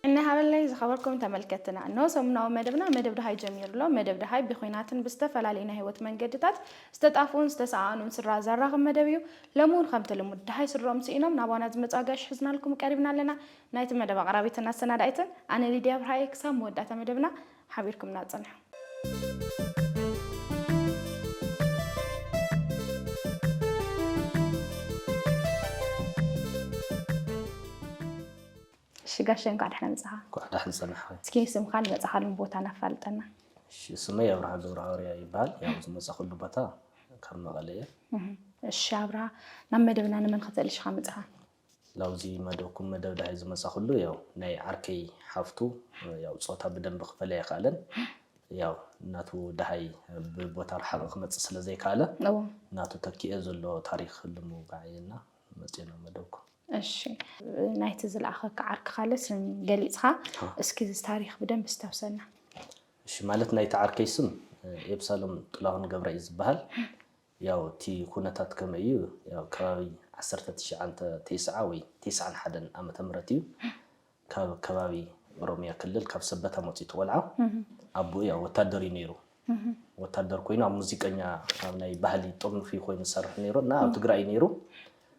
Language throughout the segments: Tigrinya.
እናሃበለይ ዝኸበርኩም ተመልከትና፣ እነሆ ሰሙናዊ መደብና መደብ ደሃይ ጀሚሩ ኣሎ። መደብ ደሃይ ብኹናትን ብዝተፈላለዩ ናይ ህይወት መንገድታት ዝተጣፍኡን ዝተሰኣኑን ስድራ ዘራኽብ መደብ እዩ። ሎሚ እውን ከምቲ ልሙድ ደሃይ ስድሮም ስኢኖም ናባና ዝመፁ ኣጋይሽ ሒዝናልኩም ቀሪብና ኣለና። ናይቲ መደብ ኣቕራቢትን ኣሰናዳኢትን ኣነ ሊድያ ብርሃየ። ክሳብ መወዳእታ መደብና ሓቢርኩምና ጽንሑ። እሺ ጋሸ፣ እንኳዕ ደሕና መጻኻ። እንኳዕ ደሕና ጸናሕኻ። እስኪ ስምኻን መጻኻሉን ቦታን ኣፋልጠና። እሺ፣ ስመይ ኣብርሃ ገብረሃዋርያ ይበሃል። ያው ዝመጻኹሉ ቦታ ካብ መቐለ እየ። እህ፣ እሺ ኣብርሃ፣ ናብ መደብና ንመን ከተልሽ ኢኻ መጻኻ? ላብዚ መደብኩም መደብ ደሃይ ዝመጻኹሉ ያው ናይ ዓርከይ ሓፍቱ ያው ጾታ ብደንብ ክፈልያ ኣይከኣለን። ያው ናቱ ደሃይ ብቦታ ርሓቕ ክመጽእ ስለ ዘይከኣለ እዎ። ናቱ ተኪኤ ዘሎ ታሪኽ ንምውጋዕ እየና መጺእና መደብኩም። እሺ፣ ናይቲ ዝለኣኸካ ዓርክኻለ ስም ገሊጽኻ፣ አ። እስኪ እዚ ታሪኽ ብደንብ ስታውሰና። እሺ፣ ማለት ናይቲ ዓርከይ ስም ኤብሳሎም ጥላሁን ገብረ እዩ ዝበሃል። ያው እቲ ኩነታት ከመይ እዩ? ያው ከባቢ ዓሰርተ ትሽዓተ ተስዓ ወይ ተስዓን ሓደን ዓመተ ምህረት እዩ። ካብ ከባቢ ኦሮሚያ ክልል ካብ ሰበታ መፂኡ እቲ ቆልዓ። እህ። ኣቦኡ ያው ወታደር እዩ ነይሩ። እህ። ወታደር ኮይኑ ኣብ ሙዚቀኛ ኣብ ናይ ባህሊ ጥርኑፊ ኮይኑ ዝሰርሕ ነይሩ እና ኣብ ትግራይ እዩ ነይሩ።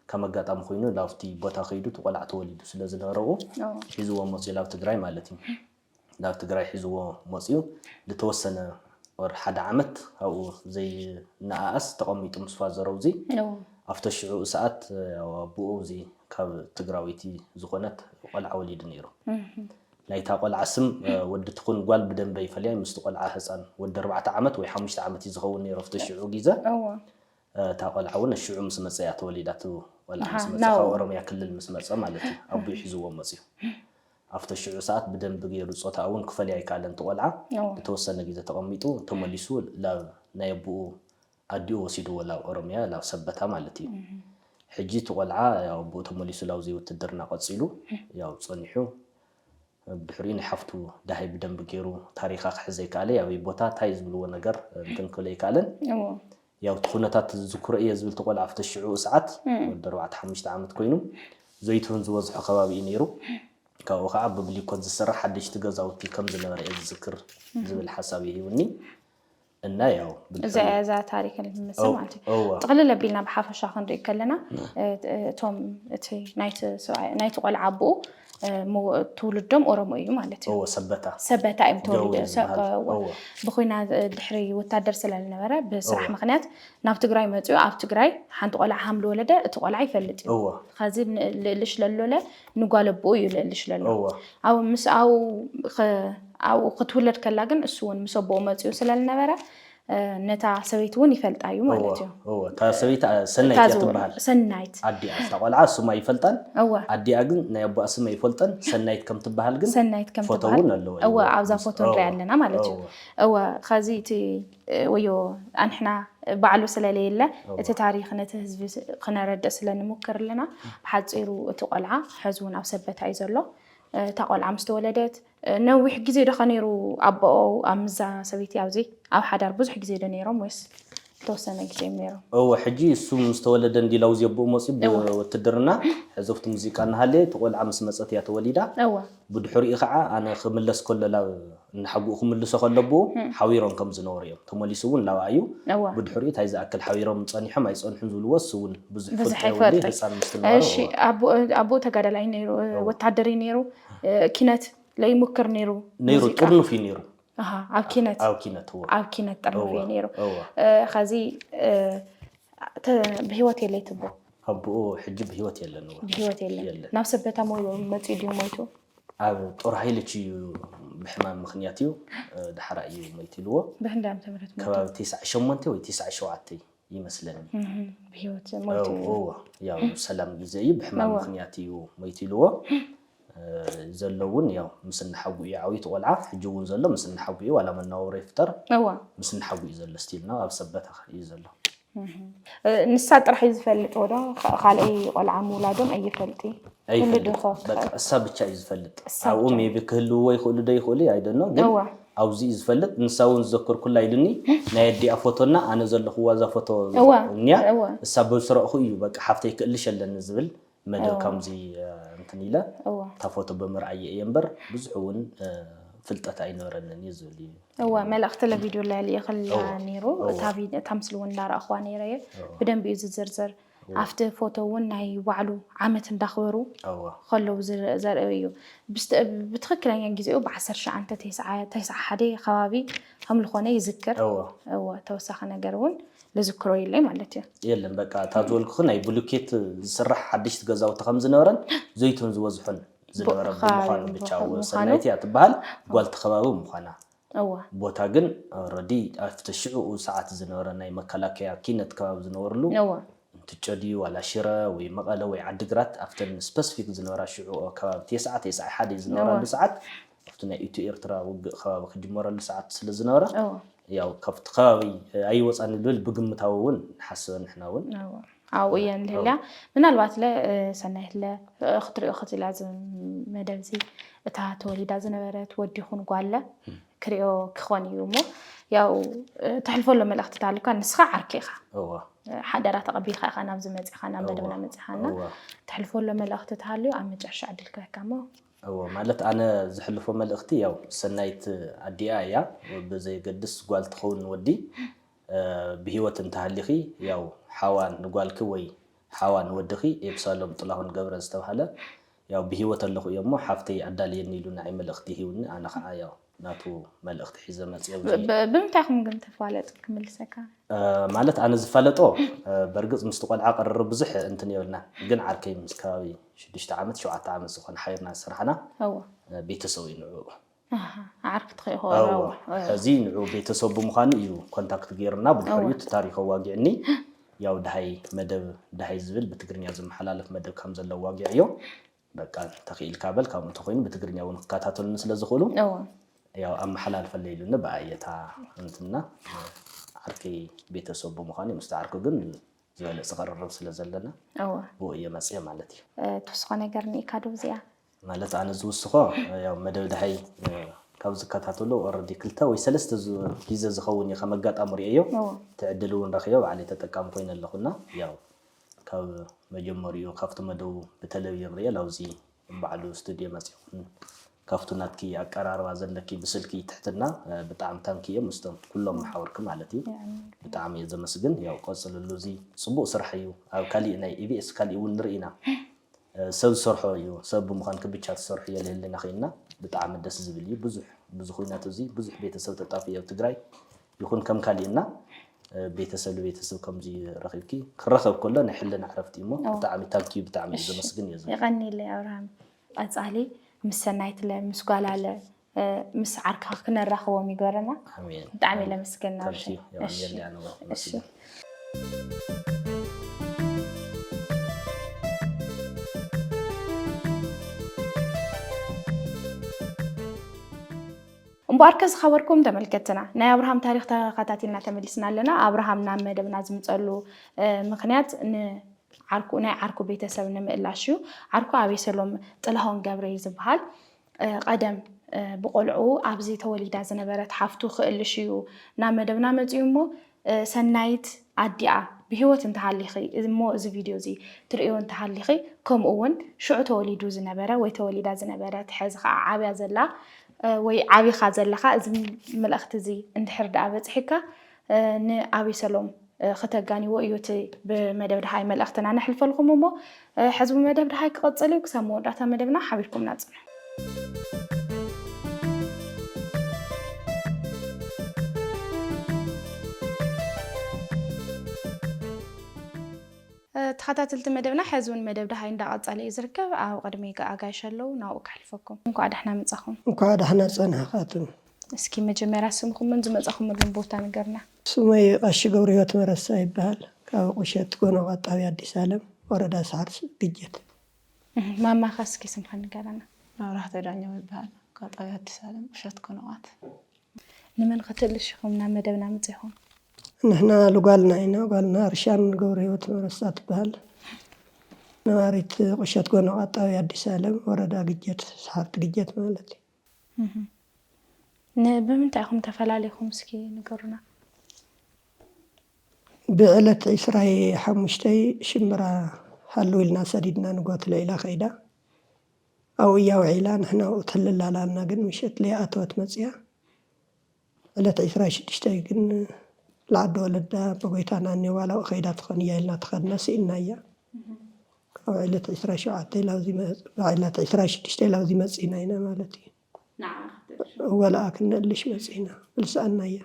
ከም ኣጋጣሚ ኮይኑ ናብቲ ቦታ ከይዱ እቲ ቆልዓ ተወሊዱ ስለ ዝነበረኡ ኦ። ሒዝዎ መፂኡ ናብ ትግራይ ማለት እዩ። ናብ ትግራይ ሒዝዎ መፂኡ ዝተወሰነ ወር ሓደ ዓመት ኣብኡ ዘይነኣኣስ ተቐሚጡ ምስ ፋዘሮ ኣብዚ እዎ። ኣብቲ ሽዑ ሰዓት ያው ኣቦኡ እዚ ካብ ትግራወይቲ ዝኾነት ቆልዓ ወሊዱ ነይሩ። እህ። ናይታ ቆልዓ ስም እ፣ ወዲ ትኹን ጓል ብደንበ ይፈልያ ምስቲ ቆልዓ ህፃን ወዲ ኣርባዕተ ዓመት ወይ ሓሙሽተ ዓመት እዩ ዝኸውን ነይሩ ኣብቲ ሽዑ ግዜ። እዎ። እታ ቆልዓ እውን ሽዑ ምስ መጸ እያ ተወሊዳ። እቲ ቆልዓ ኣሃ፣ ምስ መጸ ናው። ካብ ኦሮምያ ክልል ምስ መጸ ማለት እዩ። ኣቦኡ ሒዝዎ መጽዩ። ኣብቲ ሽዑ ሰዓት ብደንቢ ገይሩ ጾታ እውን ክፈልያ ኣይከኣለን። እቲ ቆልዓ እዎ። ዝተወሰነ ግዜ ተቐሚጡ ተመሊሱ ላብ ናይ ኣቦኡ ኣዲኡ ወሲድዎ ላብ ኦሮምያ ላብ ሰበታ ማለት እዩ። እህ። ሕጂ እቲ ቆልዓ ያው ኣቦኡ ተመሊሱ ላብዚ ውትድርና ቀጺሉ ያው ጸኒሑ ብድሕሪኡ ናይ ሓፍቱ ደሃይ ብደንቢ ገይሩ ታሪኻ ክሕዝ ዘይከኣለ፣ ኣበይ ቦታ፣ እንታይ ዝብልዎ ነገር እንትን ክብል ኣይከኣለን። እዎ። ያው እቲ ኩነታት ዝዝክሮ እየ ዝብል እቲ ቆልዓ ኣብቲ ሽዑ ሰዓት እም። ወዲ ኣርባዕተ ሓሙሽተ ዓመት ኮይኑ፣ ዘይትሁን ዝበዝሖ ከባቢ እዩ ነይሩ። ካብኡ ከዓ ብብሊኮን ዝስራሕ ሓደሽቲ ገዛውቲ ከም ዝነበረ እየ ዝዝክር እም። ዝብል ሓሳብ እዩ ሂቡኒ። እና ያው እዚ ብድሕሪኡ እዛ ታሪክ ንመስል እው-፣ ማለት እዩ። እዋ። ጥቕልል ኣቢልና ብሓፈሻ ክንርኢ ከለና፣ እ፣ እቶም እቲ ናይቲ ሰብኣይ፣ ናይቲ ቆልዓ ኣቦኡ፣ እ፣ ምው-፣ ትውልዶም ኦሮሞ እዩ ማለት እዩ። እዎ፣ ሰበታ። ሰበታ እዮም ተወሊደ-፣ ጀው ሰ-፣ ዝበሃል። እዎ። እዎ። ብኹናት፣ እ፣ ድሕሪ ወታደር ስለ ዝነበረ ብስራሕ እዎ። ምኽንያት ናብ ትግራይ መፂኡ፣ ኣብ ትግራይ ሓንቲ ቆልዓ ሃም ዝወለደ እቲ ቆልዓ ይፈልጥ እዩ። እዎ። ኸዚ ን-፣ ልእልሽ ለሎለ ንጓል ኣቦኡ እዩ ልእልሽ ለሎ። እዎ። ኣብ ምስ ኣብኡ ኸ-፣ ኣብኡ ክትውለድ ከላ ግን እሱ እውን ምስ ኣቦኡ መፂኡ ስለ ዝነበረ፣ እ፣ ነታ ሰበይቲ እውን ይፈልጣ እዩ ማለት እዎ፣ እዩ። እዎ። እታ ሰበይቲ፣ እ፣ ሰናይት እታ እያ ዝወ-፣ ትበሃል። ሰናይት። ኣዲኣ፣ እታ ቆልዓ ስማ ይፈልጣን፣ እወ። ኣዲኣ ግን ናይ ኣቦኣ ስም ኣይፈልጠን። ሰናይት ከም ትበሃል ግን ሰናይት ከም ፎቶ ትበሃል። እውን ኣለዎ። እወ፣ እዎ። ኣብዛ ምስ-፣ ፎቶ ንሪኣ እዎ፣ ኣለና ማለት እዩ። እዎ። እወ፣ ኸዚ እቲ፣ እ፣ ወዮ ኣንሕና ባዕሉ ስለ ለየለ፣ እዎ። እቲ ታሪኽ ነቲ ህዝቢ ስ-፣ ክነረድእ ስለ ንምክር ኣለና። ብሓፂሩ እቲ ቆልዓ ሕዚ እውን ኣብ ሰበታ እዩ ዘሎ። እ፣ እታ ቆልዓ ምስ ተወለደት፣ እ፣ ነዊሕ ግዜ ዶ ኸ ነይሩ ኣቦኡ ኣብ ምዛ ሰበይቲ ኣብዚ ኣብ ሓዳር ብዙሕ ግዜ ዶ ነይሮም ወይስ ዝተወሰነ ግዜ እዮም ነይሮም? እወ፣ ሕጂ እሱ ምስ ተወለደ እንዲ ላውዚ ኣቦኡ መፂኡ እወ። ብውትድርና፣ ሕዚ ኣብቲ ሙዚቃ እናሃለየ፣ እቲ ቆልዓ ምስ መፀት እያ ተወሊዳ። እወ። ብድሕሪኡ ከዓ ኣነ ክምለስ ከሎ ላብ እናሓጉኡ ክምልሶ ከሎ ኣቦኡ እም። ሓቢሮም ከም ዝነበሩ እዮም። ተመሊሱ እውን ላብኣ እዩ። እወ። ብድሕሪኡ እንታይ ዝኣክል ሓቢሮም ፀኒሖም ኣይፀንሑን ዝብልዎ እሱ እውን ብዙሕ ብዙሕ ፍልጦ የብሉን። ኣይፈልጥን። ህፃን ምስ ትነበረ፣ እሺ፣ እወ። ኣቦ-፣ ኣቦኡ ተጋዳላይ ነይሩ፣ እ፣ እወ። ወታደር እዩ ነይሩ፣ እ፣ ኪነት ለይሙክር ነይሩ፣ ነይሩ፣ ሙዚቃ። ጥርኑፍ እዩ ነይሩ። ኣሃ፣ ኣብ ኪነት። ኣብ ኪነት፣ እወ። ኣብ ኪነት ጥርኑፍ እወ፣ እዩ ነይሩ። እወ። እ፣ ኸዚ፣ እ፣ ተ-፣ ብህይወት የለይ ትቦ? ኣቦኡ ሕጂ ብህይወት የለን፣ እወ። ብህይወት የለን። የለን። ናብ ሰበታ ሞ-፣ መጺኡ ድዩ ሞይቱ? ኣብ ጦር ሃይሎች እዩ ብሕማም ምኽንያት እዩ፣ እ፣ ደሓራ እዩ ሞይቱ ኢልዎ። ብክንደይ ዓመተ ምህረት ሞይቱ? ከባቢ ተስዓ ሸሞንተ ወይ ተስዓ ሸውዓተ ይመስለኒ። እህ፣ ብህይወት ሞይቱ እው፣ እዩ። እዎ፣ ያው ሰላም ግዜ እዩ፣ ብሕማም እዎ። ምኽንያት እዩ ሞይቱ ኢልዎ። እ፣ ዘሎ እውን ያው ምስ እናሓጉ እዩ ዓብዩ እቲ ቆልዓ፣ ሕጂ እውን ዘሎ ምስ እናሓጉ እዩ፣ ዋላ መናውሮ ይፍጠር፣ እዎ። ምስ እናሓጉ እዩ ዘሎ፣ ስቲል ነው፣ ኣብ ሰበታ እዩ ዘሎ። እህ። እ፣ ንሳ ጥራሕ እዩ ዝፈልጥዎ ዶ? ካ-፣ ካልኣይ ቆልዓ ምውላዶም ኣይፈልጥ እዩ? ኣይፈልጥ። ትውልዱ ከ-፣ በቃ እሳ ብቻ እዩ ዝፈልጥ። እሳ ኣብኡ ብቻ። ሜቢ ክህልውዎ ይኽእሉ ዶ ይኽእሉ፣ I don't know፣ ግን እዋ። ኣብዚ እዩ ዝፈልጥ፣ ንሳ እውን ዝዘከርኩላ ኢሉኒ። ናይ ኣዲኣ ፎቶና ኣነ ዘለኹዋ እዛ ፎቶ እዋ፣ እኒያ እዋ። እሳ ብስረቕኹ እዩ በቃ ሓፍተይ ክእልሽ ኣለኒ ዝብል መደብ እዋ። ከምዚ እንትን ኢለ እዋ። እታ ፎቶ ብምርኣየ እየ እምበር ብዙሕ እውን ፍልጠት ኣይነበረንን እዩ ዝብል እዩ። እዋ፣ መልእኽቲ ለቪድዮ ለልእኽላ እዋ። ነይሩ። እዋ። እታ ቪድ- እታ ምስሊ እውን እንዳረእኽዋ ነይረ እየ። እዋ። ብደንብ እዩ ዝዝርዝር። ኣብቲ ፎቶ እውን ናይ ባዕሉ ዓመት እንዳኽበሩ እዋ። ከለዉ ዝር- ዘርኢ እዩ። ብስተ- ብትኽክለኛ ግዜኡ ብዓሰርተ ትሽዓተ ተስዓ ተስዓ ሓደ ከባቢ ከም ዝኾነ ይዝክር። እዋ። እዋ፣ ተወሳኺ ነገር እውን ልዝክሮ የለይ ማለት እዩ። የለን በቃ እታ ዝበልኩኺ ናይ ብሉኬት ዝስራሕ ሓደሽቲ ገዛውቲ ከም ዝነበረን ዘይቶም ዝበዝሑን ዝነበረ ከባቢ ብምዃኑ ብቻ ምዃኑ። ሰናይት እያ ትበሃል። ጓልቲ ከባቢ ምዃና እዋ። ቦታ ግን ረዲ ኣብቲ ሽዑኡ ሰዓት ዝነበረ ናይ መከላከያ ኪነት ከባቢ ዝነበርሉ እዋ። እንትጨ ድዩ ዋላ ሽረ ወይ መቐለ ወይ ዓድግራት ኣብተን ስፐሲፊክ ዝነበራ ሽዑ ከባቢ ተስዓ ተስዓ ሓደ ዝነበራሉ እዋ። ሰዓት ኣብቲ ናይ ኢትዮ ኤርትራ ውግእ ከባቢ ክጅመረሉ ሰዓት ስለ ዝነበረ እዋ። ያው ካብቲ ከባቢ ኣይወፃን ልብል ብግምታዊ እውን ንሓስበ ንሕና እውን እዋ። ኣብኡ እየን ልህልያ ምናልባት ለ እ፣ ሰናይት ለ እ፣ ክትሪኦ ክትላ እዚ መደብ እዚ እታ ተወሊዳ ዝነበረት ወዲ ይኹን ጓለ ክሪኦ ክኾን እዩ እሞ ያው እ፣ ተሕልፈሎ መልእኽቲ ታልካ ንስኻ ዓርኪ ኢኻ እዋ እ፣ ሓደራ ተቐቢልካ ኢኻ ናብዚ መፂኻ ናብ መደብና እዋ። መፂኻና እዋ ተሕልፈሎ መልእኽቲ ተሃልዩ ኣብ መጨረሻ ዕድል ክህካ እሞ እዎ ማለት ኣነ ዝሕልፎ መልእኽቲ ያው ሰናይት ኣዲኣ እያ ብዘየገድስ ጓል ትኸውን ወዲ እ፣ ብህይወት እንተሃሊኺ ያው ሓዋ ንጓልኪ ወይ ሓዋ ንወድኺ ኤብሳሎም ጥላሁን ገብረ ዝተባህለ ያው ብህይወት ኣለኹ እየ እሞ ሓፍተይ ኣዳልየኒ ኢሉ ንዓይ መልእኽቲ ሂውኒ ኣነ ከዓ ያው ናቱ መልእኽቲ ሒዘ መፅየ ብ- ብ- ብምንታይ ኹም ግን ተፋለጥ ክምልሰካ እ፣ ማለት ኣነ ዝፋለጦ እ፣ በርግፅ ምስቲ ቆልዓ ቅርርብ ብዙሕ እንትን የብልና ግን ዓርከይ ምስ ከባቢ ሽዱሽተ ዓመት ሸውዓተ ዓመት ዝኾነ ሓቢርና ዝሰራሕና እዎ እ፣ ቤተሰቡ እዩ ንዕኡ ኣሃ፣ ዓርኪ ትኽእልዎ እዎ ረው ሕዚ ንዑ ቤተሰቡ ምዃኑ እዩ ኮንታክት ገይርና ብድሕሪኡ እቲ ታሪክ ኣዋጊዕኒ ያው ድሃይ መደብ ድሃይ ዝብል ብትግርኛ ዝመሓላለፍ መደብ ከም ዘሎ ኣዋጊዕዮ በቃ ተኽኢልካ በል ካብኡ እንተኮይኑ ብትግርኛ እውን ክከታተሉኒ ስለ ዝኽእሉ እዎ ያው ኣመሓላልፈለይ ኢሉኒ ብኣየታ እንትና ዓርኪ ቤተሰቡ ምዃኑ እዩ ምስቲ ዓርኩ ግን ዝበለፀ ቅርርብ ስለ ዘለና እዎ ብኡ እየ መፅየ ማለት እዩ እ፣ ትውስኾ ነገር ንኢካ ዶ እዚኣ ማለት ኣነ ዝውስኾ ያው መደብ ድሃይ ካብ ዝከታተሉ ኦረዲ ክልተ ወይ ሰለስተ ዝ- ግዜ ዝኸውን እዩ ከም ኣጋጣሚ ርእዮ እዎ ትዕድል እውን ረኪበ ባዕለይ ተጠቃሚ ኮይነ ኣለኹና ያው ካብ መጀመሪኡ ካብቲ መደቡ ብተለቪዥን ርእየ ላብዚ ባዕሉ ስቱድዮ መፂኹም ካብቱ ናትኪ ኣቀራርባ ዘለኪ ብስልኪ ትሕትና እ፣ ብጣዕሚ ታንኪ እዮም ምስቶም ኩሎም መሓውርኪ ማለት እዩ ብጣዕሚ እየ ዘመስግን ያው ቀፅልሉ እዚ ፅቡቅ ስራሕ እዩ ኣብ ካሊእ ናይ ኢቢኤስ ካሊእ እውን ንርኢ ኢና እ፣ ሰብ ዝሰርሖ እዩ ሰብ ብምዃንኪ ብቻ ትሰርሑ የልህልና ኮይንና ብጣዕሚ ደስ ዝብል እዩ ብዙሕ ብዙ ኩናት እዚ ብዙሕ ቤተሰብ ተጣፍዮ ኣብ ትግራይ ይኹን ከም ካሊእና እ፣ ቤተሰብ ንቤተሰብ ከምዚ ረኺብኪ ክረኸብ ከሎ ናይ ሕልና ዕረፍቲ እሞ ኦ። ብጣዕሚ ታንኪዩ ብጣዕሚ እዩ እሺ። ዘመስግን እየ ዝብል። የቐኒለይ ኣብርሃም ቀፃሊ ምስ ሰናይትለ ምስ ጓላለ እ፣ ምስ ዓርካ ክነራኽቦም ይገረና ኣሜን ብጣዕሚ ለመስገን ታንኪዩ እሺ የቐንየለይ ኣነ እውን እሺ ኣመስግን። እምበኣርከ ዝኸበርኩም ተመልከትና ናይ ኣብርሃም ታሪክ ተኸታቲልና ተመሊስና ኣለና ኣብርሃም ናብ መደብና ዝምፀሉ እ፣ ምክንያት ንዓርኩ ናይ ዓርኩ ቤተሰብ ንምእላሽ እዩ ዓርኩ ኣቤሰሎም ጥላሁን ገብረ እዩ ዝበሃል እ፣ ቀደም እ፣ ብቆልዑ ኣብዚ ተወሊዳ ዝነበረት ሓፍቱ ክእልሽ እዩ ናብ መደብና መፅዩ እሞ እ፣ ሰናይት ኣዲኣ ብህይወት እንተሃሊኺ እሞ እዚ ቪድዮ እዚ ትርእዮ እንተሃሊኺ ከምኡ እውን ሽዑ ተወሊዱ ዝነበረ ወይ ተወሊዳ ዝነበረት ሕዚ ከዓ ዓብያ ዘላ እ፣ ወይ ዓቢኻ ዘለኻ እዚ መልእኽቲ እዚ እንድሕር ደኣ በፂሕካ እ፣ ንኣቤሰሎም እ፣ ክተጋንይዎ እዩ እቲ ብመደብ ደሃይ መልእኽትና ነሕልፈልኩም እሞ እ፣ ሕዚ ብመደብ ደሃይ ክቐፅል እዩ ክሳብ መወዳእታ መደብና ሓቢርኩምና ፅንሑ ተኸታተልቲ መደብና ሕዚ እውን መደብ ደሃይ እንዳቐፀለ እዩ ዝርከብ ኣብ ቅድሚ ኣጋይሽ ኣለዉ ናብኡ ከሕልፈኩም እንኳዕ ዳሕና መፃኹም እንኳዕ ዳሕና ፀናሕኻትም እስኪ መጀመርያ ስምኩምን ዝመፃኹምሉን ቦታ ንገርና ስመይ ቀሺ ገብረ ህይወት መረሳ ይበሃል ካብ ቁሸት ጎኖ ቀጣቢ ኣዲስ ኣለም ወረዳ ሰዓር ግጀት ማማኻ እስኪ ስምካ ንገረና መብራህተ ዳኛው ይበሃል ካብ ጣብያ ኣዲስ ኣለም ቁሸት ጎኖ ቀጣቢ ንመን ክትልሽ ኢኹም ናብ መደብና መፂኹም ንሕና ልጓልና ኢና ጓልና ርሻን ገብረ ህይወት መረሳ ትበሃል ነባሪት ቁሸት ጎኖ ቀጣቢ ኣዲስ ኣለም ወረዳ ግጀት ሰሓርት ግጀት ማለት እዩ ን-፣ ብምንታይ ኢኹም ተፈላለኹም? እስኪ ንገሩና። ብዕለት ዕስራይ ሓሙሽተይ ሽምብራ ሃሉ ኢልና ሰዲድና ንጓትሎ ኢላ ከይዳ ኣብኡ እያ ውዒላ። ንሕና ኣብኡ ትሕልል ኣላልና ግን ምሸት ለይኣተወት መፅያ። ዕለት ዕስራይ ሽዱሽተ ግን ለዓዲ ወለዳ በጎይታና እኒኦ ዋላ ኣብኡ ከይዳ ትኾን እያ ኢልና ተኸድና ስኢንናያ። ካብ ዕለት ዕስራይ ሸውዓተ ላብዚ መ- ዕለት ዕስራይ ሽዱሽተ ላብዚ መፂና ኢና ማለት እዩ። ወላ ክንእልሽ መፂና ብልሰኣናያ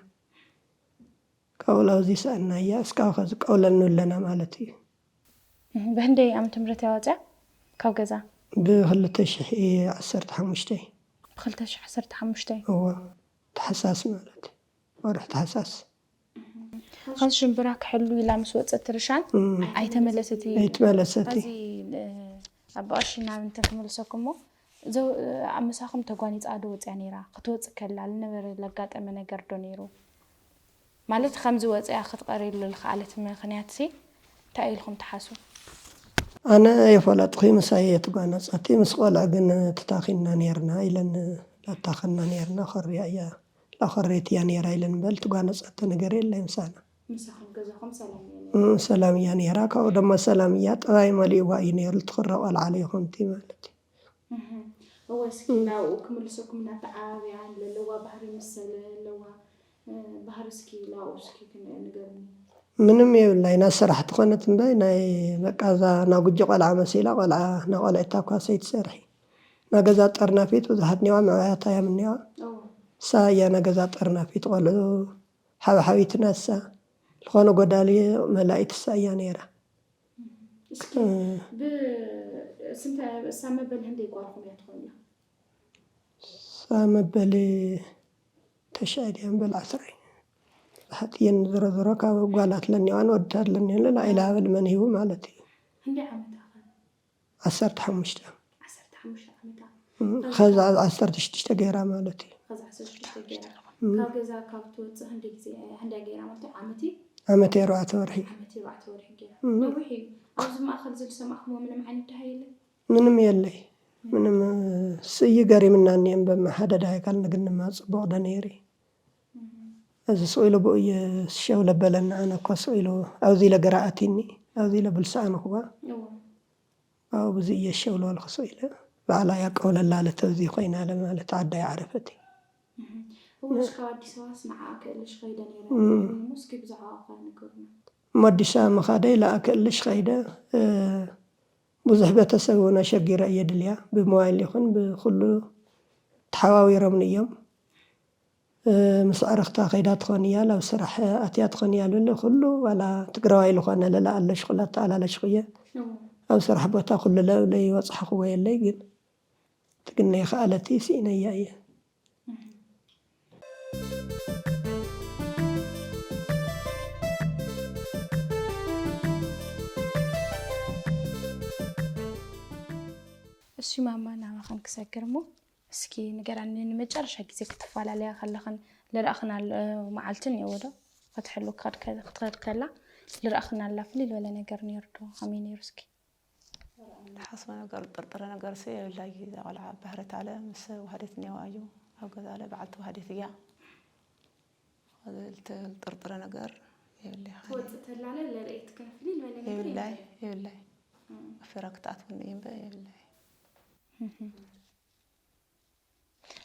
ካብኡ ላብዚ ሰኣናያ እስካብ ከዚ ቀውለል ንብለና ማለት እዩ። ብህንደይ ዓመተ ምህረት እያ ወፅያ ካብ ገዛ? ብክልተ ሽሕ ዓሰርተ ሓሙሽተ ብክልተ ሽሕ ዓሰርተ ሓሙሽተ እዎ፣ ታሕሳስ ማለት እዩ። ወርሒ ታሕሳስ ካብ ሽምብራ ክሕሉ ኢላ ምስ ወፀት ርሻን ኣይተመለሰት። ኣይትመለሰት። ኣብዚ ኣባኣሺ ናብ እንተ ክመልሰኩሞ ኣብ ምሳኹም ተጓኒፃ ዶ ወፅያ ነይራ? ክትወፅእ ከላ ዝነበረ ለጋጠመ ነገር ዶ ነይሩ? ማለት ከምዚ ወፅያ ክትቐርየሉ ዝኸኣለት ምኽንያት ሲ እንታይ ኢልኩም ትሓስቡ? ኣነ የፈለጥኹ ምሳይ እየ ትጓነፀቲ ምስ ቆልዕ ግን ትታኺና ነርና ኢለን ላታኸና ነርና ኮርያ እያ ላኾሬት እያ ነራ ኢለን በል ትጓነፀቲ ነገር የለ ምሳና። ምሳኹም ገዛኹም ሰላም እያ ነይራ? እም፣ ሰላም እያ ነራ። ካብኡ ደሞ ሰላም እያ ጠባይ መሊእዋ እዩ ነይሩ ትኽረ ቆልዓ ለይኾንቲ ማለት እዩ። እህ፣ እወ እስኪ ናብኡ ክምልሰኩም እናተዓባብያ ለለዋ ባህሪ ምሰለ ለዋ እ፣ ባህሪ እስኪ ናብኡ እስኪ ክን- ንገሩኒ። ምንም የብላይ ናይ ስራሕ ትኾነት እምበይ ናይ በቃ እዛ ናጉጂ ቆልዓ መሲላ ቆልዓ ናቆልዕታ እኳ ሰይትሰርሒ ናገዛ ጠርናፊት ብዙሓት ኒዋ ምዕባያታ እያ ምኒዋ እወ እሳ እያ ናገዛ ጠርናፊት ቆልዑ ሓብሓቢትና እሳ ዝኾነ ጎዳሊ መላኢት እሳ እያ ነይራ። እስኪ ብስንተ እሳ መበል ህንደይ ጓልኩም እያ ትኾንላ? እሳ መበል ተሽዐ ድያ እምበል ዓስራይ ሓጥየን ዝሮ ዝሮ ካብ ጓላት ለኒዋን ወድታት ለኒዋን ላኢላ በል መን ሂቡ ማለት እዩ። ህንደይ ዓመታ ከ? ዓሰርተ ሓሙሽተ ዓሰርተ ሓሙሽተ ዓመታ ከዛ ዓሰርተ ሽዱሽተ ገይራ ማለት እዩ። ከዛ ዓሰርተ ሽዱሽተ ገይራ ካብ ገዛ ካብ ትወፅእ ክንደይ ግዜ ክንደይ ገይራ ማለት እዩ? ዓመት እዩ? ዓመት ኣርባዕተ ወርሒ ዓመት ኣርባዕተ ወርሒ ገይራ። ነዊሕ እዩ። ኣብዚ ማእኸል እዚ ዝሰማዕኩሞ ምንም ዓይነት ደሃይ የለን? ምንም የለይ። ምንም ስእይ ገሪምና እኒኦም በመሓደዳ ይካል ንግንማ ፅቡቕ ዶ ነይሪ። እዚ ስቕ ኢሉ ብኡ እየ ሸው ለበለና ኣነ እኮ ስቕ ኢሉ ኣብዚ ኢለ ገራ ኣቲኒ ኣብዚ ኢለ ብልሰኣንኽዋ ኣብኡ ብዙ እየ ሸው ልበልኩ ስቕ ኢለ ባዕላ እያ ቀውለላ ለተዚ ኮይና ለማለት ዓዳ ይዓረፈት እዩ። እወ እስካብ ኣዲስ ኣበባስ ንዓኣ ክእልሽ ከይደ ነይረ እሞ እስኪ ብዛዕባ ኣኻ ንገሩና። እሞ ኣዲስ ኣበባ ምኻደይ ለኣ ክእልሽ ከይደ ብዙሕ ቤተሰብ እውን ኣሸጊረ እየ ድልያ ብሞባይል ይኹን ብኩሉ ተሓዋዊሮምኒ እዮም። ምስ ዕርኽታ ከይዳ ትኾን እያ ላብ ስራሕ ኣትያ ትኾን እያ ልብለ ኩሉ ዋላ ትግራዋይ ልኾነ ለላ ኣለሽ ኩላ ተኣላለሽ ኩየ ኣብ ስራሕ ቦታ ኩሉ ለብለ ይወፅሐ ክወየለይ ግን ትግነ ይኸኣለቲ ስኢነያ እየ። እሺ ማማ ናባኸን ክሰግር እሞ እስኪ ንገራኒ ንመጨረሻ ግዜ ክትፈላለያ ከለኽን ልረእኽናሉ መዓልቲ እኒአዎ ዶ? ክትሕሉ ክትኸድ ከላ ልረእኽናላ ፍልይ ዝበለ ነገር ነይሩ ዶ? ከመይ ነይሩ እስኪ? ዝሓስቦ ነገር ዝጥርጥረ ነገርሲ የብላጊ እዛ ቆልዓ ባህርት ኣለ ምስ ሰብ ዋህደት እኒአዋ እዩ ኣብ ገዛ ኣለ በዓል ተዋህደት እያ ዝብል ዝጥርጥረ ነገር የብለይ። ትወፅእ ተላለ ለርእየትክን ፍልይ ዝበለ ነገር የብላይ የብላይ። ኣፊራ ክትኣትወኒ እዩ እምበር የብላይ።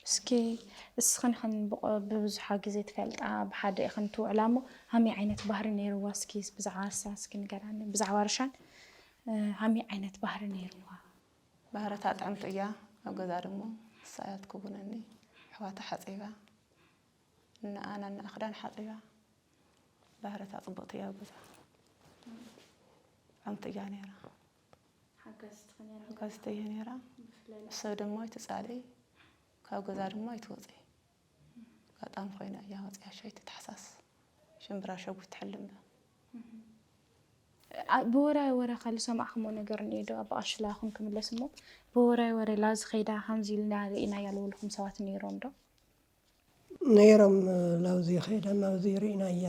እስኪ እስኽን ኸን ብብዙሓ ግዜ ትፈልጣ ብሓደ ኢኽን ትውዕላ እሞ ሃመይ ዓይነት ባህሪ ነይርዋ እስኪ ብዛዕባ እሳ እስኪ ንገራኒ ብዛዕባ ርሻን ሃመይ ዓይነት ባህሪ ነይርዋ? ባህርታ ጥዕምቲ እያ ኣብ ገዛ ድሞ እሳ እያ ትክውነኒ ኣሕዋታ ሓፂባ እና ኣና እና ክዳን ሓፂባ ባህርታ ፅብቕቲ እያ ኣብ ገዛ ጥዕምቲ እያ ነይራ ሓጋዚት እየ ነይራ። ሰብ ድማ ኣይትፃልኢ፣ ካብ ገዛ ድማ ኣይትወፂ። ኣጋጣሚ ኮይና እያ ወፂኣ ሸይቲ ታሕሳስ ሽምብራ ሸጉት ትሕልም። ብወራይ ወረ ካል ዝሰማዕክሞ ነገር እኒኦ ዶ? ኣባ ቀሺ ላኹም ክምለስ እሞ ብወራይ ወረ ላዚ ከይዳ ከምዚ ኢልና ርኢናያ ዝበልኩም ሰባት ነይሮም ዶ? ነይሮም ላውዚ ከይዳ ናውዚ ርኢናያ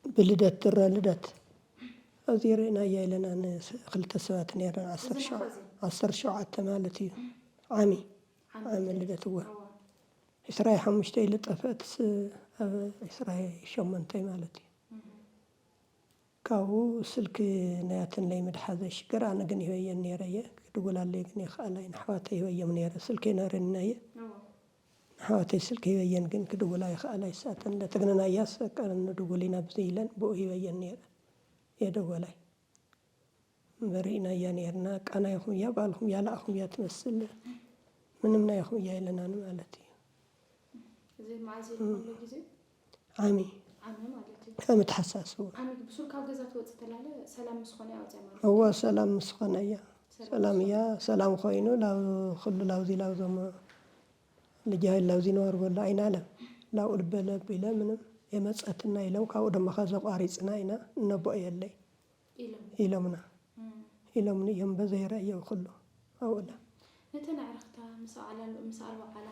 ብልደት ጥረ ልደት ኣብዚ ርኢናያ ኢለና ክልተ ሰባት ነይረን ዓሰርተ ሸውዓተ ማለት እዩ ዓሚ ዓመት ልደት እወ። ዕስራይ ሓሙሽተ ኢሉ ጠፍአትስ ኣብ ዕስራይ ሸሞንተ ማለት እዩ። ካብኡ ስልኪ ናያተን ለይ ምድሓዘ ሽግር ኣነ ግን ይበየን ነይረ እየ ክድውላለይ ግን ይኽኣላይ ንኣሕዋተይ ይበዮም ነይረ ስልኪ ነረኒ እየ። ንኣሕዋተይ ስልኪ ይበየን ግን ክድውላ ይኽኣላይ ሳተን ለተግነናያስ በቃ ንድውል ኢና ብዚ ኢለን ብኡ ይበየን ነይረ። የደወላይ እምበር ርኢናያ ነይርና። ቃናይኹም እያ ባልኹም እያ ለኣኹም እያ ትመስል። ምንም ናይኹም እያ የለናን ማለት እዩ። እዚ መዓዝ እዩ ዝኸውን ግዜ? ዓሚ ዓሚ ማለት እዩ። ዓሚ ተሓሳስቡ። ዓሚ ብሱር ካብ ገዛ ትወፅእ ተላለ ሰላም ምስ ኾነ ያውፅያ ማለት እዩ። እወ ሰላም ምስ ኾነ እያ። ሰላም እያ። ሰላም ኮይኑ ላው ኩሉ ላውዚ ላውዞሞ ልጃይ ላውዚ ነወር በላ ኣይናለ ላው ልበለ ቢለ ምንም የመፀትና ኢሎም ካብኡ ደሞ ከዘቋሪፅና ኢና እነቦ የለይ ኢሎምና ኢሎምኒ እዮም በዘይ ረእየው ኩሉ ኣውላ። ነተን ኣዕርኽታ ምስ ኣዕላሉ ምስ ኣርባዓላ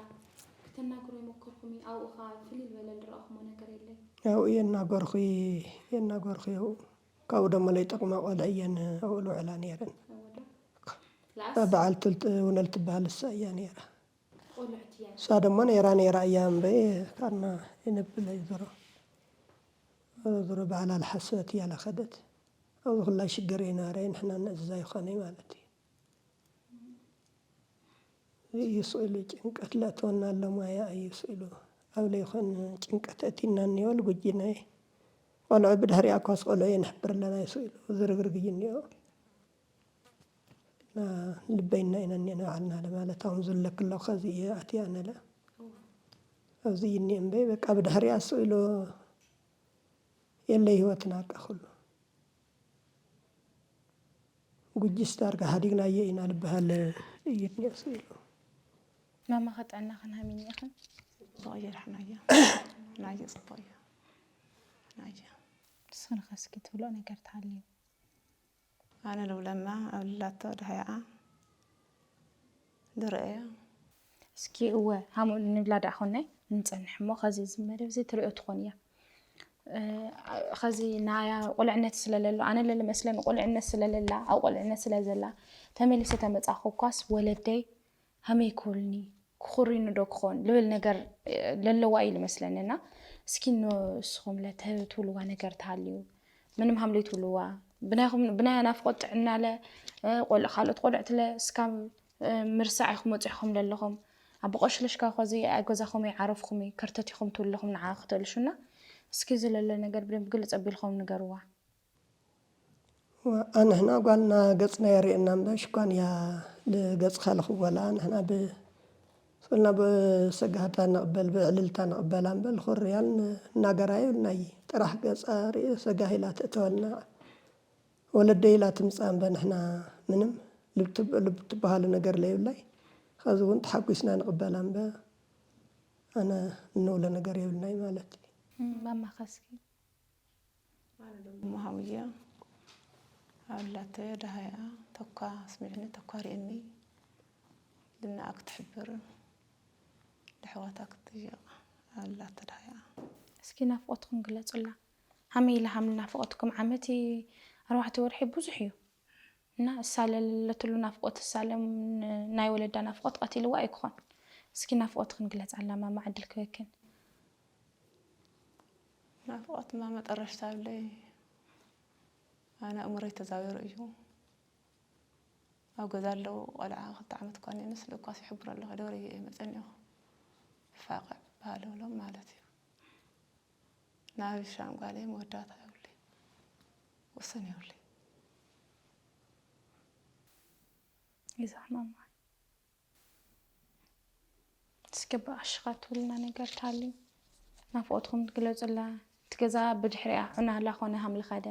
ክተናግሮ ይመከርኩም ኣብኡ ኸዓ ፍልይ ዝበለ ዝረኣኹሞ ነገር የለይ። ኣብኡ የናገርኹ የናገርኹ ኣብኡ ካብኡ ደሞ ለይጠቕማ ቆልዕ እየን ኣብኡ ልውዕላ ነይረን። በዓል ትልጥ ውነል ትበሃል እሳ እያ ነይራ። ቆልዑት እያ እሳ ደሞ ነይራ ነይራ እያ እምበይ ካና የነብለ ይዝሮ ዝሮ በዓላ ልሓሰበት እያ ለኸደት። ኣብዚ ኩላ ሽግር ይናረ ንሕና ነእዝዛ ይኾነ ማለት እዩ። እዩ ስእሉ ጭንቀት ለእተወና ኣሎ ማያ እዩ ስእሉ ኣብ ለይኮን ጭንቀት እቲና እኒኦ ልጉጂና እዩ። ቆልዑ ብድሕሪኣ እኳስ ቆልዑ የንሕብር ኣለና እዩ ስእሉ ዝርግርግይ እኒኦ። እና ልበይና ኢና እኒአና ባዕልና ለማለት ኣሁን ዝለክ ኣሎ ከዚ እየ ኣትያ ነለ ኣብዚ እኒኦ እምበይ በቃ ብድሕሪኣ ስእሉ የለ ህይወትና ኣቃ ኩሉ ጉጂስ ዳርጋ ሓዲግናዮ ኢና ልበሃል እዩ እኒኦ ስእሉ። ማማ ከጥዕና ክንሃሚኒ ኢኽን? ጽቡቕ እየ ድሕናዮ ናየ ጽቡቕ እየ ናየ ንስኽን ኸስኪ ትብሎ ነገር ተሃልዩ ኣነ ልብለማ ኣብ ልላቶ ድሃይኣ ድረአዮ እስኪ እወ ሃምኡ ንብላ ደኣ ኾናይ ንጸንሕ እሞ ኸዚ እዚ መደብ እዚ ትርእዮ ትኾን እያ ኸዚ ናያ ቁልዕነት ስለለሎ ኣነ ለልመስለኒ ቁልዕነት ስለለላ ኣብ ቁልዕነት ስለዘላ ተመሊሰ ተመጻኹ እኳስ ወለደይ ሃመይ ክብሉኒ ክኹርዩኒ ዶ ክኾን ልብል ነገር ለለዋ እዩ ልመስለኒ እና እስኪ ንስኹም ለትህብ ትብልዋ ነገር ተሃልዩ ምንም ሃምለይ ትብልዋ ብናይኹም ብናያ ናፍቆት ጥዕናለ ቆልዑ ካልኦት ቆልዕትለ እስካብ ምርሳዕ ኢኹም ወፂኹም ለለኹም ኣብ ቆሽለሽካ ኮዚ ኣብ ገዛኹም ኣይዓረፍኹም ከርተቲኹም ትብልኹም ንዓ ክተልሹና እስኪ እዚ ለለ ነገር ብደንብ ግልፅ ኣቢልኹም ንገርዋ ኣንሕና ጓልና ገፅና የርእየና እምበር ሽኳን እያ ልገፅካ ለኽወላ ንሕና ብ ስልና ብሰጋህታ ንቕበል ብዕልልታ ንቕበላ እምበር ልኹርያል እናገራ የብልናይ ጥራሕ ገፃ ርእየ ሰጋህ ኢላ ትእተወልና ወለደይ ኢላ ትምፃ እምበር ንሕና ምንም ልብ ትበሃሉ ነገር ለየብላይ ኸዚ እውን ተሓጒስና ንቕበላ እምበር ኣነ እንውሎ ነገር የብልናይ ማለት እዩ። ማማ ኸስኪ ኣነ ደሞ ሃውየ ኣብላተ ደሃያ ተኳ ኣስሚዕኒ ተኳ ርእየኒ ልናኣ ክትሕብር ለሕዋታ ክትጥይቕ ኣብላተ ደሃያ እስኪ ናፍቆትኩም ግለጹላ ሃመይ ኢላ ሃም ናፍቆትኩም ዓመት ኣርባዕተ ወርሒ ብዙሕ እዩ እና እሳ ለለትሉ ናፍቆት እሳ ለ ናይ ወለዳ ናፍቆት ቀቲልዋ ኣይክኾን እስኪ ናፍቆትክን ግለጻላ ማማ ዕድል ክበክን ናፍቆት ማማ ጠረሽታ ብለይ ኣነ ኣእምሮይ ተዛዊሩ እዩ ኣብ ገዛ ኣለዉ ቆልዓ ክልተ ዓመት እኳ ነይኑ ስለ እኳስ ይሕብሮ ኣለኹ ደወለ እየ መፀኒኹ ይፋቅዕ በሃለ ብሎም ማለት እዩ ናብ ሻም ጓለይ መወዳእታ የብለይ ውስን የብለይ ይዛሕማማ እስኪ ብኣሽኻ ትብልና ነገር ታሊ ናፍቆትኩም ትግለጹላ እቲ ገዛ ብድሕሪኣ ዑናላ ኮነ ሃምልኸደ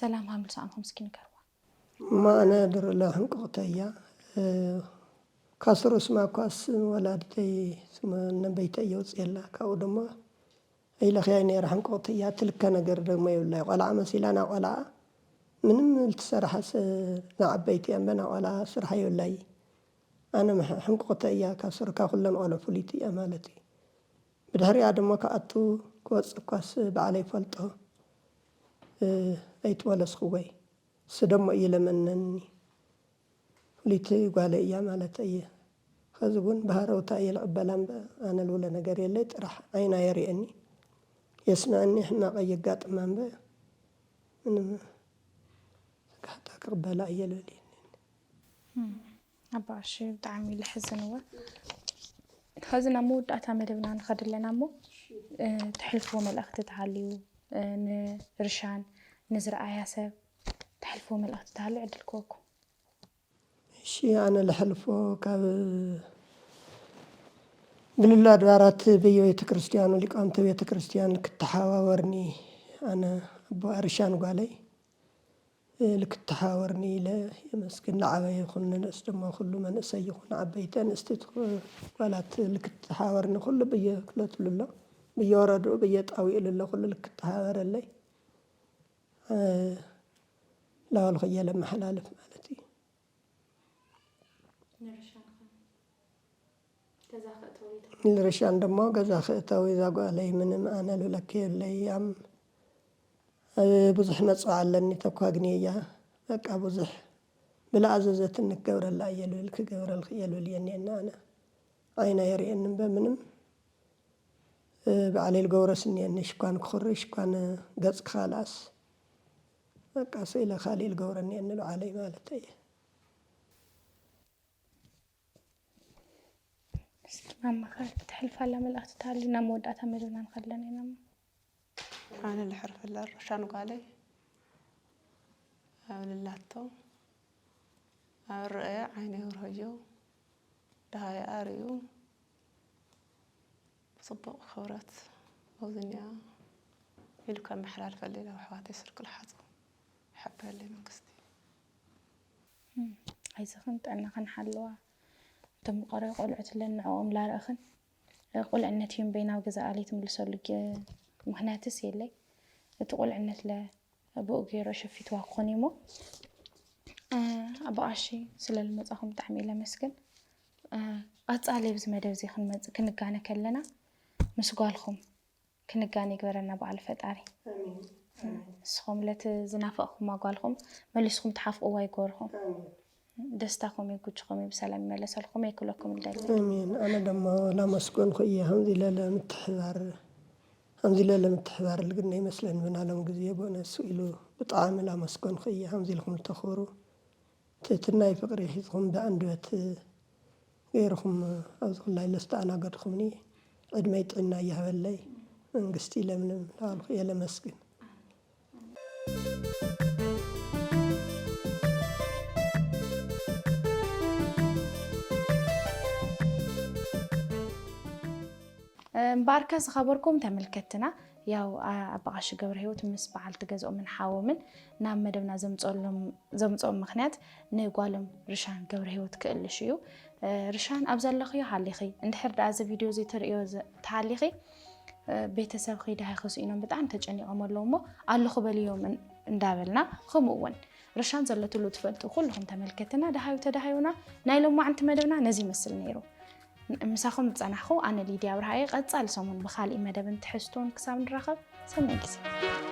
ሰላም ሃምልሳንኩም እስኪ ንገርዋ እማ ኣነ ድርለ ሕንቅቕተያ ካስሩስ ማኳስ ወላዲተይ ስመ ነበይተ የውፅየላ ካብኡ ድማ ኢለኽያ ነይራ ሕንቅቕተያ ትልከ ነገር ደግሞ የብላይ ቆልዓ መሲላ ና ቆልዓ ምንም ልትሰራሓ ንዓበይቲ እያ እምበ ና ቆልዓ ስራሕ የብላይ ኣነ ሕንቅቕተ እያ ካብ ስርካ ኩለን ቆልዑ ፍሉይቲ እያ ማለት እዩ ብድሕሪኣ ድማ ክኣቱ ክወፅእ እኳስ ባዕለይ ፈልጦ ኣይትመለስኽወይ ስደሞ እዩ ለመነኒ ፍሉይቲ ጓለ እያ ማለት እየ እዚ እውን ብሃረውታ እየ ዝቕበላ እምበ ኣነ ልብሎ ነገር የለይ። ጥራሕ ዓይና የርእየኒ፣ የስምዐኒ፣ ሕማቕ የጋጥማ እምበ ምንም ስጋሕታ ክቕበላ እየ ልብል እየ። ኣባ ቀሺ፣ ብጣዕሚ ለሕዝን እወ። ኸዚ ናብ መወዳእታ መደብና ንኸድ ኣለና እሞ፣ ተሕልፍዎ መልእኽቲ ተሃልዩ፣ ንርሻን ንዝረኣያ ሰብ ተሕልፍዎ መልእኽቲ ተሃልዩ ዕድል ክወኩም። እሺ፣ ኣነ ለሐልፎ ካብ ብልሉ ኣድባራት በየቤተ ክርስቲያኑ ሊቃውንተ ቤተ ክርስቲያን ልክተሓዋወርኒ፣ ኣነ ኣቦ ርሻን ጓለይ ልክተሓወርኒ ኢለ የመስግን። ለዓበየ ይኹን ንንእስ ድማ ኩሉ መንእሰይ ይኹን ዓበይቲ ኣንስቲ ጓላት ልክተሓወርኒ ኩሉ ብየ ክለትሉ ኣሎ፣ ብየ ወረድኡ ብየ ጣዊእሉ ኣሎ ኩሉ ልክተሓበረለይ ላበልኩ እየ ለመሓላልፍ ማለት እዩ። ንርሻን ደሞ ገዛ ክእተው እዛ ጓለይ ምንም ኣነ ልብለኪ የብለይ። ኣም ብዙሕ መፅዋ ኣለኒ ተኳግኒ እያ። በቃ ብዙሕ ብላ ኣዘዘትኒ ክገብረላ እየ ልብል ክገብረልክ እየ ልብል እየ እኒአና ኣነ ዓይና የርእየኒ እምበ ምንም ባዕለይ ልገብረስ እኒአኒ ሽኳን ክኹሪ ሽኳን ገፅ ክኻልኣስ በቃ ስኢለ ካሊእ ልገብረ እኒአኒ ባዕለይ ማለት እየ። እስኪ ማማ ከ ተሕልፋላ መልእኽቲ ተሃልዩ ናብ መወዳእታ መደብና ንኸለና ኢና። ኣነ ልሕርፈላ ርሻን ጓለይ ኣብ ልላቶ ኣብ ርአያ ዓይነ ይውርሀዮ ደሃያ ኣርእዩ ብፅቡቕ ክብረት ኣብዝኒኣ ኢሉ ከመሓላልፈለይ ናብ ኣሕዋተይ ስርቂ ልሓፁ ይሕበረለይ መንግስቲ። ኣይዞኽን ጥዕናኽን ሓልዋ። እቶም ቆረ ቆልዑት ለን ንዕኦም ላርእኽን ቁልዕነት እዩም በይናብ ገዛ ኣሊ ትምልሰሉ ምክንያትስ የለይ። እቲ ቁልዕነት ለ ብኡ ገይሮ ሸፊትዋ ክኾን እሞ ኣቦ ቀሺ ስለ ልመጻኹም ብጣዕሚ እየ ለመስግን። ቀጻሊ ኣብዚ መደብ እዚ ክንመጽእ ክንጋነ ከለና ምስ ጓልኹም ክንጋነ ይግበረና በዓል ፈጣሪ። ንስኹም ለቲ ዝናፈቕኹማ ጓልኹም መሊስኩም ትሓፍቕዋ ይግበርኹም። ደስታኹም እዩ ጉጅኹም እዩ ብሰላም ይመለሰልኩም እየ ክብለኩም ልደሊ። ኣሜን። ኣነ ደሞ ላመስገንኩ እየ ከምዚ ለለ ምትሕባር ከምዚ ለለ ምትሕባር ልግነ ይመስለን ብናሎም ግዜ ብእነሱ ኢሉ ብጣዕሚ ላመስገንኩ እየ ከምዚ ኢልኩም ልተኽብሩ ትሕትናይ ፍቕሪ ሒዝኹም ብኣንደበት ገይርኹም ኣብዚ ኩላይ ለስተኣናገድኹምኒ ዕድመይ ጥዕና ይሃበለይ መንግስቲ ለምለም ላልኩ እየ ለመስግን። እምበኣርከ ዝኸበርኩም ተመልከትና ያው ኣባቓሺ ገብረ ህይወት ምስ በዓልቲ ገዝኦምን ሓዎምን ናብ መደብና ዘምፅኦም ምክንያት ንጓሎም ርሻን ገብረ ህይወት ክእልሽ እዩ። ርሻን ኣብ ዘለኽዮ ሃሊኺ እንድሕር ደኣ እዚ ቪድዮ እዚ ትርእዮ ተሃሊኺ ቤተሰብኺ ደሃይኺ ስኢኖም ብጣዕሚ ተጨኒቖም ኣለዉ እሞ ኣለኹ በልዮም እንዳበልና ከምኡ እውን ርሻን ዘለትሉ ትፈልጡ ኩልኹም ተመልከትና ደሃዩ ተደሃዩና ናይ ሎማዕንቲ መደብና ነዚ ይመስል ነይሩ። ምሳኹም ዝጸናሕኹ ኣነ ሊድያ ኣብርሃ እየ። ቀጻሊ ሰሙን ብኻልእ መደብን ትሕዝቶን ክሳብ ንራኸብ ሰናይ ግዜ።